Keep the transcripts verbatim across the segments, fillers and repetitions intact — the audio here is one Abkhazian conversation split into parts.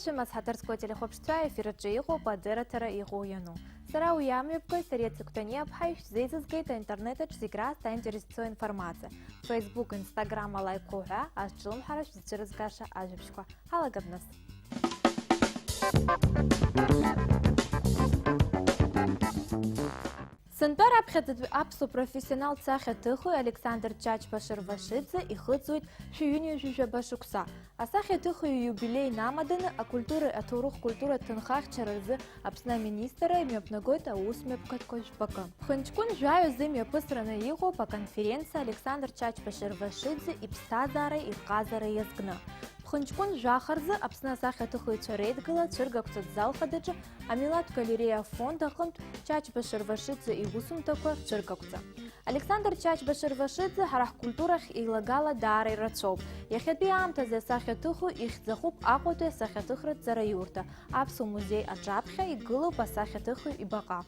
Шәымаз, ҳаҭырқәа телехәаԥшцәа, ефир аҿы иҟоуп адырраҭара Иҟоу иану. Сара уи амҩаԥгаҩ Сариа Цыгәҭаниаԥҳаи шәзеизызгеит аинтернет аҿы зегь раасҭа иинтересцо информациа. Facebook, Instagram алаикқәа уҳәа, азҿлымҳара шәзыцәырызгаша ажәабжьқәа. Ҳалагап нас. Сынтәа раԥхьаӡатәи аԥсуа профессионалтә сахьаҭыхҩы Александр Чачба-Шервашиӡе ихыҵуеит шәи ҩынҩажәи жәаба шықәса. Асахьаҭыхҩы ииубилеи инамаданы акультуреи аҭоурых-культуратә ҭынхахьчара рзы Аԥсны аминистрра имҩаԥнагоит аусмҩаԥгатәқәа жәпакы. Ԥхынҷкәын жәаҩа зымҩаԥысраны иҟоуп аконференциа Александр Чачба-Шервашиӡе иԥсҭазаареи иҟазареи иазкны. Ԥхынҷкәын жәаха рзы Аԥсны асахьаҭыхыҩцәа Реидгыла ацәыргақәҵатә зал хадаҿы Амилаҭ галереиа афонд аҟынтә Чачба-Шервашиӡе иусумҭақәа рцәыргақәҵа. Александр Чачба-Шервашиӡе ҳара ҳкультурахь еилагала даара ирацәоуп. Иахьатәи аамҭазы асахьаҭыхҩы ихьӡ ахуп Аҟәатәи асахьаҭыхратә ҵараиурҭа, Аԥсуа музеи аҿаԥхьа игылоуп асахьаҭыхҩы ибаҟа.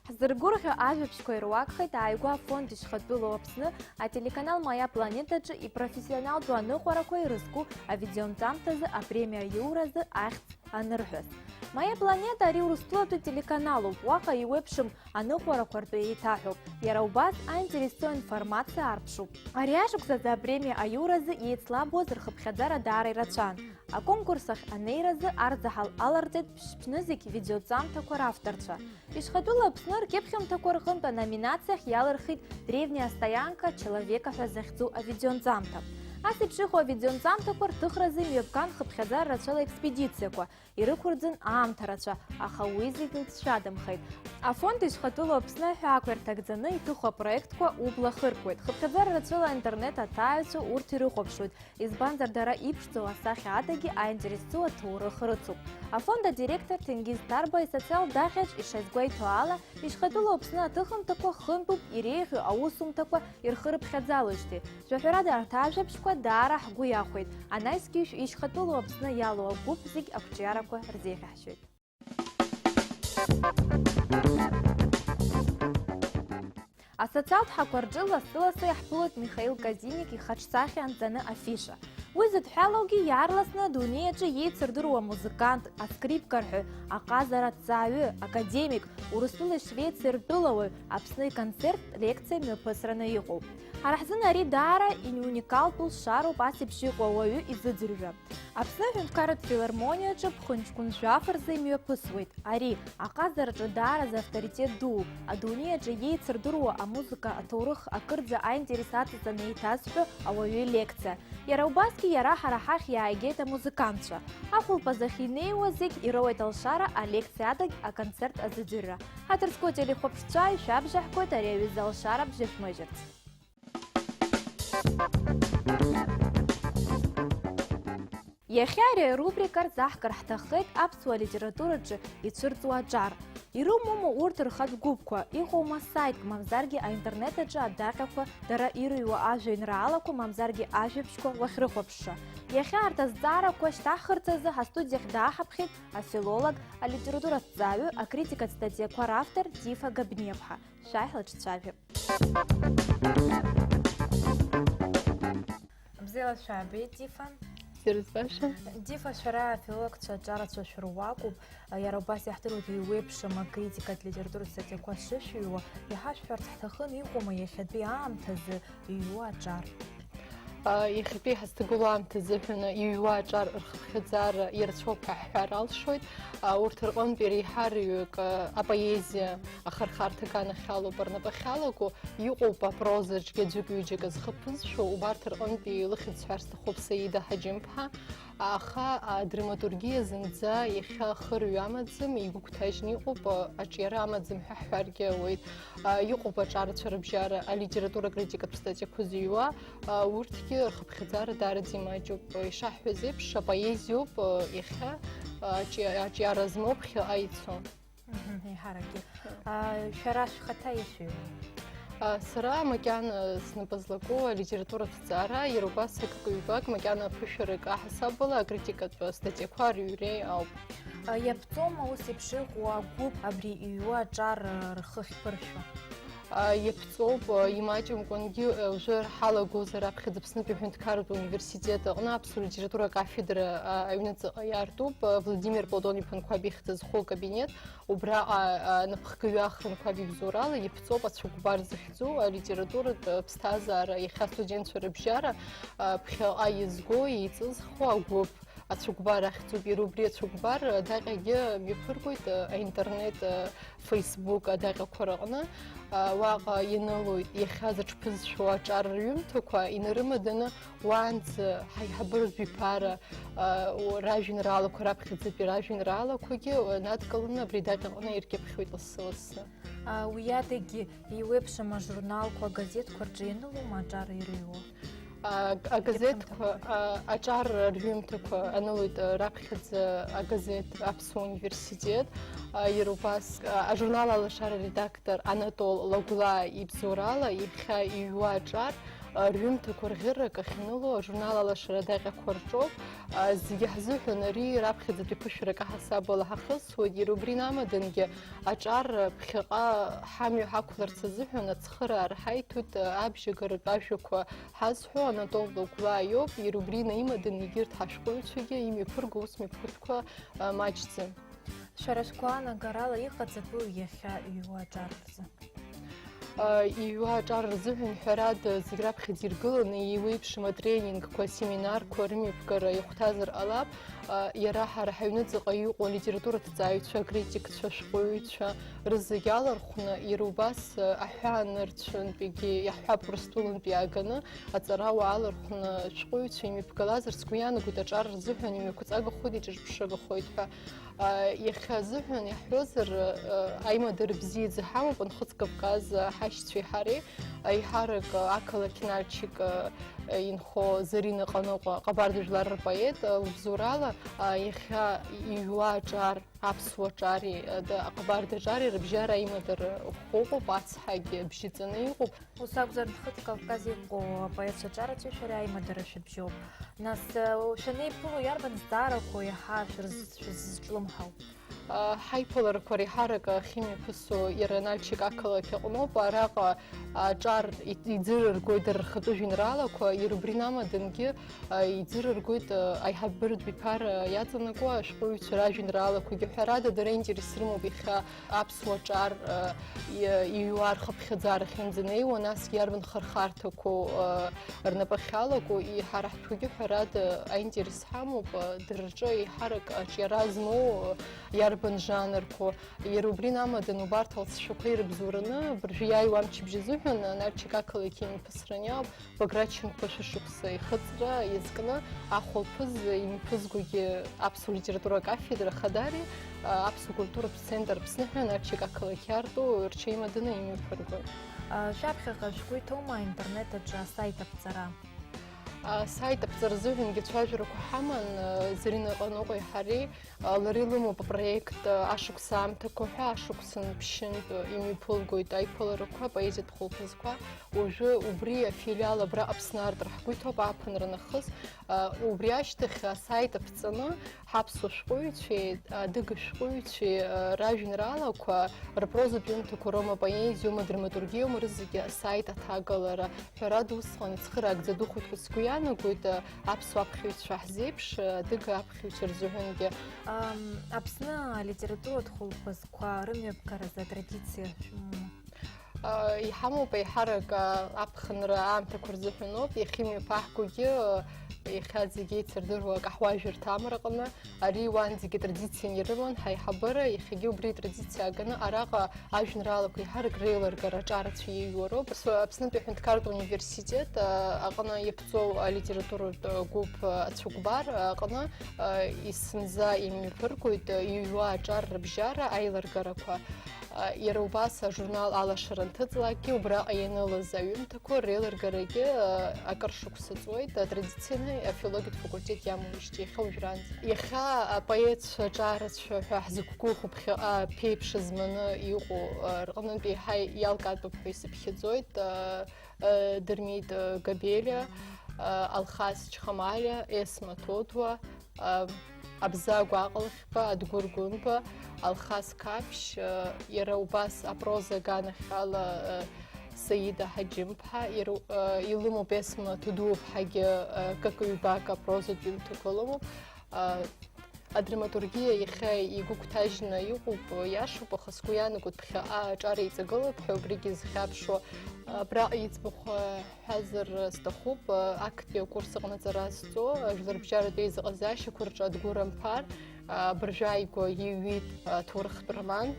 Ҳзыргәырӷьо ажәабжьқәа ируакхеит ааигәа афонд ишьхатәылоу Аԥсны ателеканал Моя планетаҿы ипрофессионалтәу аныҟәарақәа ирызку авидеонҵамҭазы апремиа аиуразы ахьӡ анырҳәаз. Моя планета ари урыстәылатәи телеканалуп, уаҟа иуеиԥшым аныҟәарақәа ртәы еиҭаҳәоуп, иара убас аинтересцо информациа арԥшуп. Ари ашықәсазы апремиа аиуразы еицлабуаз рхыԥхьаӡара даара ирацәан. Аконкурс ахь анеиразы арзаҳал аларҵеит ԥшь-ԥшьнызқь видеоҵамҭақәа равторцәа. Ишьхатәыла Аԥсны ркьыԥхьымҭақәа рҟынтә аноминациахь иалырхит Древняя стоянка человека ҳәа захьӡу авидеонҵамҭа. Ас еиԥш иҟоу авидеонҵамҭақәа рҭыхразы имҩаԥган хыԥхьаӡара рацәала експедициақәа, ирықәырӡын аамҭа рацәа, аха уи зегь лҵшәадамхеит. Афонд ишьхатәылоу Аԥсны аҳәаақәа ирҭагӡаны иҭыху апроектқәа убла ахыркуеит. Хыԥхьаӡара рацәала аинтернет аҭааҩцәа урҭ ирыхәаԥшуеит, избанзар дара иԥшӡоу асахьа адагьы аинтересцу аҭоурых рыцуп. Афонд адиректор Ҭенгиз Ҭарба исоциалтә даҟьаҿ ишазгәеиҭо ала, ишьхатәылоу Аԥсны аҭыхымҭақәа хынтәуп иреиӷьу аусумҭақәа ирхырыԥхьаӡалоижьҭеи. Жәаҳәарада арҭ ажәабжьқәа даара ҳгәы иахәеит. Анаҩсгьы ишьхатәылоу Аԥсны иалоу агәыԥ зегь ақәҿиарақәа рзеиӷьаҳшьоит. Асоциалтә ҳақәа рҿы лассы-лассы иаҳԥылоит Михаил Казиник ихаҿсахьа анҵаны афиша. Уи зыдҳәалоугьы иаарласны адунеи аҿы иеицырдыруа амузыкант, аскрипкарҳәаҩ, аҟазара аҭҵааҩы, академик, Урыстәылеи Швециеи ртәылауаҩ Аԥсны иконцерттә лекциа мҩаԥысраны иҟоуп. Ҳара ҳзын ари даара иуникалтәу лшароуп ас еиԥш иҟоу ауаҩы изыӡырҩра. Аԥсны аҳәынҭқарратә филармониаҿы ԥхынҷкәын жәаф рзы имҩаԥысуеит. Ари, аҟазараҿы даараӡа авторитет дууп, адунеи аҿы иеицырдыруа амузыка аҭоурых акырӡа аинтерес аҵаҵаны еиҭазҳәо ауаҩы илекциа. Иара убасгьы иара ҳара ҳахь иааигеит амузыкантцәа. Ахәылԥаз ахь инеиуа зегь ироуеит алшара алекциа адагь аконцерт азыӡырҩра. Ҳаҭыр зқәу ателехәаԥшцәа ишәабжьаҳгоит ари аҩыза алшара бжьышәмыжьырц. Иахьа ари арубрика рзаҳкыр ҳҭаххеит аԥсуа литератураҿы ицәырҵуа аҿар. Ирымоума урҭ рхатә гәыԥқәа, иҟоума саитк, мамзаргьы аинтернет аҿы адаҟьақәа дара ирыҩуа ажәеинраалақәа, мамзаргьы ажәабжьқәа уахьрыхәаԥшша? Иахьа арҭ азҵаарақәа шьҭаҳхырц азы ҳастудиахь дааҳаԥхьеит афилолог, алитератураҭҵааҩы, акритикатә статиақәа равтор Дифа Габниаԥҳа. Шәааи ҳлаҿцәажәап. Бзиала шәаабеит, Дифа. Бзиара збаша. Дифа, шәара афилологцәа аҿарацәа шәыруакуп. Иара убас иаҳдыруеит, еиуеиԥшым акритикатә литературатә статиақәа шышәыҩуа. Иҳашәҳәарц ҳҭахын, иҟоума иахьатәи аамҭазы иҩуа аҿар? А, иахьатәи ҳазҭагылоу аамҭа азыҳәан иҩуа аҿар рхыԥхьаӡара ирацәоуп ҳәа ҳҳәар алшоит. А, урҭ рҟынтә иреиҳараҩык, а, апоезиа ахырхарҭа аганахьалоуп рнапы ахьалаго, иҟоуп апрозаҿгьы аӡәык-ҩыџьак зхы ԥызшәо, убарҭ рҟынтәи илыхьӡ сҳәар сҭахуп Саида Ҳаџьымԥҳа. Аха адраматургиа зынӡа иахьа ахырҩ амаӡам, игәыгәҭажьны иҟоуп, аҿиара амаӡам ҳәа ҳҳәаргьы ауеит. Иҟоуп аҿарацәа рыбжьара алитература акритикатә статиақәа зыҩуа, урҭгьы рхыԥхьаӡара даараӡа имаҷуп. Ишаҳҳәаз еиԥш, апоезиоуп иахьа аҿиа-, аҿиара змоу ԥхьаҟа ицо. Мгм, еиҳаракгьы. А, шәара шәхаҭа ишәыҩуа? А, сара макьана снапы злаку алитературатә ҭҵаара, иара убас акык-ҩбак макьана ԥышәарак аҳасабала акритикатә статиақәа рыҩреи ауп. А, иаԥҵоума ус еиԥш иҟоу агәыԥ абри иҩуа аҿар, а, рхы ахьԥыршәо? Иаԥҵоуп, имаҷымкәангьы, уажәы ҳалагозар, аԥхьаӡа Аԥснытәи аҳәынҭқарратә университет аҟны аԥсуа литература акафедра аҩныҵаҟа иаартуп. Владимир Платон-иԥа Анқәаб ихьӡ зху акабинет, убраҟа напхгаҩы Ахра Анқәаб ибзоурала иаԥҵоуп ацәыкәбар захьӡу алитературатә ԥсҭазаара иахьа астудентцәа рыбжьара ԥхьаҟа иазго, еиҵызхуа агәыԥ. Ацәыкәбар ахьӡуп, иара убри ацәыкәбар адаҟьагьы мҩаԥыргоит аинтернет, Facebook адаҟьақәа рыҟны. Уаҟа ианылоит иахьа зыҽԥызшәо аҿар рҩымҭақәа, инарымаданы уаанӡа ҳаиҳабыратә биԥара ражәеинраалақәа, раԥхьаӡатәи ражәеинраалақәагьы надкыланы абри адаҟьаҟны иркьыԥхьуеит лассы-лассы. Уи адагьы еиуеиԥшым ажурналқәа, агазеҭқәа рҿы ианылома аҿар ирыҩуа? Агазеҭқәа, аҿар рҩымҭақәа анылоит раԥхьаӡа агазеҭ Аԥсуа университет, иара убас ажурнал Алашара аредактор Анатол Лагәлаа ибзоурала иахьа иҩуа аҿар рҩымҭақәа рӷьырак ахьаныло ажурнал Алашара адаҟьақәа рҿоуп. Зегьы ҳзыҳәан ари раԥхьаӡатәи ԥышәарак аҳасабала ҳахысуеит, иара убри инамадангьы аҿар ԥхьаҟа ҳамҩа ҳақәларц азыҳәан ацхыраара ҳаиҭоит, абжьагаратә ажәақәа ҳазҳәо Анатол Лагәлаа иоуп, иара убри инаимаданы егьырҭ ҳашәҟәыҩҩцәагьы имҩаԥырго ус мҩаԥыртәқәа маҷӡам. Шәара шәгәаанагарала иҟаҵатәу иахьа иҩуа аҿар рзы? Иҩуа аҿар рзыҳәан, ҳәарада, зегь раԥхьаӡа иргыланы еиуеиԥшым атренингқәа, асеминарқәа рымҩаԥгара ихәҭазар ҟалап. Иара ҳара ҳаҩныҵаҟа иҟоу алитератураҭҵааҩцәа, акритикцәа, ашәҟәыҩҩцәа рызегь алархәны, иара убас аҳәаанырцәынтәигьы, иаҳҳәап, Урыстәылантәи иааганы аҵарауаа алархәны, ашәҟәыҩҩцәа имҩаԥгалазар, сгәы иаанагоит, аҿар рзыҳәан имҩақәҵагахоит, иҿырԥшрагахоит ҳәа. Иахьа азыҳәан иаҳҳәозар, аимадара бзиаӡа ҳамоуп, Нхыҵ Кавказ ҳашьцәеи ҳареи, еиҳарак ақалақь Нальчик инхо Зарина Ҟаныҟәа, ҟабарда жәлар рпоет, лыбзоурала, иахьа иҩуа аҿар, аԥсуа ҿари, д-, аҟабарда ҿари рыбжьара аимадара ӷәӷәоуп, ацҳагьы бжьы ҵаны иҟоуп. Ус акәзар, Нхыҵ Кавказ иҟоу апоетцәа ҿарацәеи шәареи аимадара шәыбжьоуп. Нас, шәанеиԥыло, иарбан зҵаарақәоу иаҳа шәырз-, шәызҿлымҳау? Ҳаиԥыларақәа реиҳарак ахьымҩаԥысуа иара Нальчик ақалақь аҟноуп. Араҟа аҿар иӡырыргоит дара рхатәы жәеинраалақәа, иара убри инамадангьы иӡырыргоит аиҳабыратә биԥара иаҵанакуа ашәҟәыҩҩцәа ражәеинраалақәагьы. Ҳәарада, дара аинтерес рымоуп иахьа аԥсуа ҿар иҩуа рхыԥхьаӡара ахьынӡанеиуа, насгьы иарбан хырхарҭақәоу рнапы ахьалаку, ҳара ҳтәгьы, ҳәарада, аинтерес ҳамоуп, дара рҿы еиҳарак аҿиара змоу иарбан жанрқәоу. Иара убри инамаданы убарҭ алҵшәақәа ирыбзоураны абыржәы иааиуа амчыбжь азыҳәан Нальчик ақалақь имҩаԥысраны иаауп Баграт Шьынқәба шәышықәса ихыҵра иазкны ахәылԥыз имҩаԥызгогьы аԥсуа литература акафедра хадари, аԥсуа культуратә центр Аԥсны ҳәа Нальчик ақалақь иаарту рҽеимаданы имҩаԥыргоит. Шәаԥхьаҟа шәгәы иҭоума аинтернет аҿы асайт аԥҵара? Асайт аԥҵара азыҳәангьы цәажәарақәа ҳаман, Зарина Ҟаныҟәеи ҳареи. Лара илымоуп апроект Ашықәс аамҭақәа ҳәа, ашықәсан ԥшьынтә имҩаԥылгоит аиԥыларақәа, апоезиатә хәылԥазқәа. Уажәы убри афилиал абра Аԥсны аартра ҳгәы иҭоуп ааԥынра нахыс. Убри ашьҭахь асайт аԥҵаны ҳаԥсуа шәҟәыҩҩцәеи, адыга шәҟәыҩҩцәеи ражәеинраалақәа, рпрозатә ҩымҭақәа роума, поезиоума, драматургиоума, рызегьы асайт аҭагалара. Ҳәарада, усҟан ицхыраагӡа духоит ҳәа сгәы иаанагоит, аԥсуа аԥхьаҩцәа ҳзеиԥш, адыга аԥхьаҩцәа рзыҳәангьы. Ам, Аԥсны алитературатә хәылԥазқәа рымҩаԥгаразы атрадициа шәымоума? А, иҳамоуп еиҳарак, а, аԥхынра аамҭақәа рзыҳәаноуп, иахьа имҩаԥаҳгогьы, а, иахьа зегьы еицырдыруа акаҳуажәырҭа амраҟны, ари уаанӡагьы традициан ирыман ҳаиҳабыра, иахьагьы убри атрадициа аганы араҟа ажәеинраалақәа еиҳарак реилыргара аҿарацәа иеиуа роуп. Ас-, Аԥснытәи аҳәынҭқарратә университет, а, аҟны иаԥҵоу алитературатә гәыԥ, а, ацәыкәбар, а, аҟны, а, есымза имҩаԥыргоит, а, иҩуа аҿар рыбжьара аилыргарақәа. А, иара убас ажурнал Алашара анҭыҵлакгьы убраҟа ианылаз аҩымҭақәа реилыргарагьы, а, акыр шықәса ҵуеит, а, традицианы афилологиатә факультет иамоуижьҭеи иахьа уажәраанӡа. Иахьа апоетцәа ҿарацәа ҳәа ҳзықәгәыӷуа ԥхьаҟа ԥеиԥш зманы иҟоу, а, рҟнытә еиҳа иалкаатәуп ҳәа исыԥхьаӡоит, а, а, Дырмит, а, Габелиа, а, Алхас Чхамалиа, Есма Ҭодуа, а, Абзагә Аҟалхьба, Адгәыр Гәымба, Алхас Қаԥшь, а, иара убас апроза аганахьала, а, Саида Ҳаџьымԥҳа иру-, э, илымоуп Есма Ҭудуаԥҳагьы, э, какҩбак апрозатә ҩымҭақәа лымоуп. Э, адраматургиа иахьа игәыгәҭажьны иҟоуп, иашоуп, аха сгәы иаанагоит ԥхьаҟа аҿар еиҵагылап ҳәа, убригьы зхьаԥшуа. Абраҟа иӡбахә, э, ҳәазар сҭахуп, э, актәи акурс аҟны аҵара зҵо, э, жәларбжьаратә еизыҟазаашьақәа рҿы Адгәыр Амԥар, э, абыржәы ааигәа иҩит, э, аҭоурыхтә роман, э,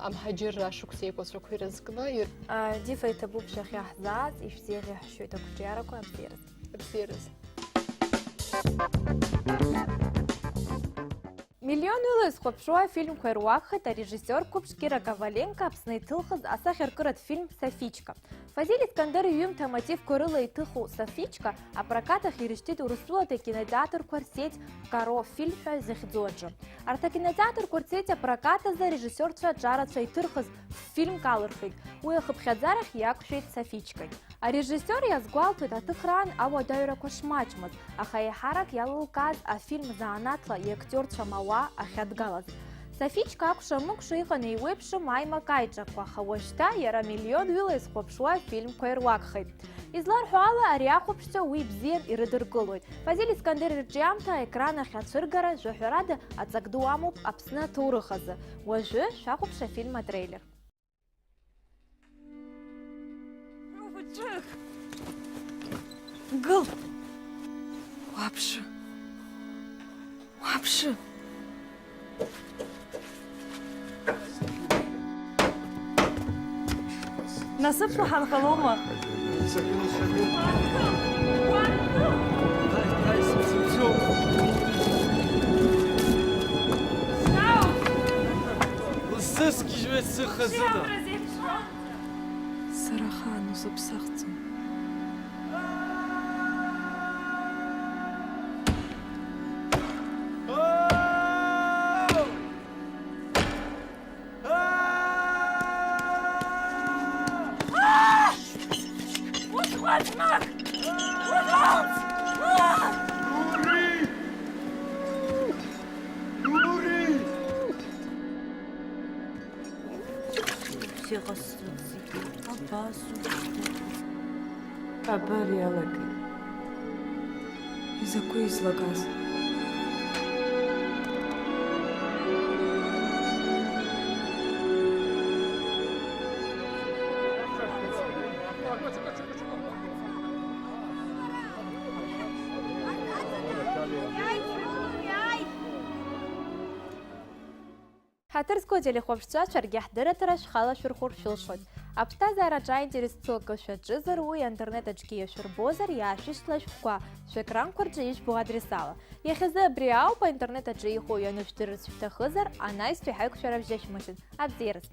амҳаџьырра ашықәс еиқәаҵәақәа ирызкны. Ир- Э, Дифа иҭабуп шәахьа ҳзаац, ишәзеиӷьаҳшьоит ақәҿиарақәа абзиараз. Абзиараз. Миллион ҩыла изхәаԥшуа афильмқәа ируакхеит арежиссиор қәыԥш Кира Коваленко Аԥсны иҭылхыз асахьаркыратә фильм Софичка. Фазиль Искандер иҩымҭа амотивқәа рыла иҭыху Софичка апрокат ахь ирышьҭит Урыстәылатәи акинотеатрқәа рсеть Каро фильм ҳәа изыхьӡу аҿы. Арҭ акинотеатрқәа рсеть апрокат азы арежиссиорцәа аҿарацәа иҭырхыз фильмк алырхит. Уи ахыԥхьаӡарахь иақәшәеит Софичкагь. Арежиссиор иазгәалҭоит аҭыхраан ауадаҩрақәа шмаҷмыз, аха еиҳарак иалылкааз афильм занааҭла иактиорцәа мауа ахьадгалаз. Софичка акәша-мыкәша иҟан еиуеиԥшым аимак-аиҿакқәа, аха уажәшьҭа иара миллион ҩыла изхәаԥшуа афильмқәа ируакхеит. Изларҳәо ала, ари ахәаԥшцәа уи бзиан ирыдыркылоит. Фазиль Искандер ирҿиамҭа аекран ахь ацәыргара жәаҳәарада аҵак ду амоуп Аԥсны аҭоурых азы. Уажәы шәахәаԥш афильм атреилер. Гыл! Уааԥшы! Уааԥшы! Насыԥла ҳанхалома? Сзыскьыжьуеит сыхазыда. Сара ахаан усыԥсахӡом. Иҟасҵоит зегьы, абас усҭоит. Абар иалагеит. Изакәи излагаз? Ҳаҭыр зқәу ателехәаԥшцәа, шәаргьы ҳдырраҭара шәхала шәырхәыр шәылшоит. Аԥсҭазаараҿы аинтерес ҵу акы шәаҿызар, уи аинтернет аҿгьы иашәырбозар, иаашәышьҭла шәҟәқәа шәекранқәа рҿы ижәбо адрес ала. Иахьазы абри ауп, аинтернет аҿы иҟоу ианышәдырырц шәҭахызар, анаҩстәи ҳаиқәшәара шәџьашәмыршәын. Абзиаразы!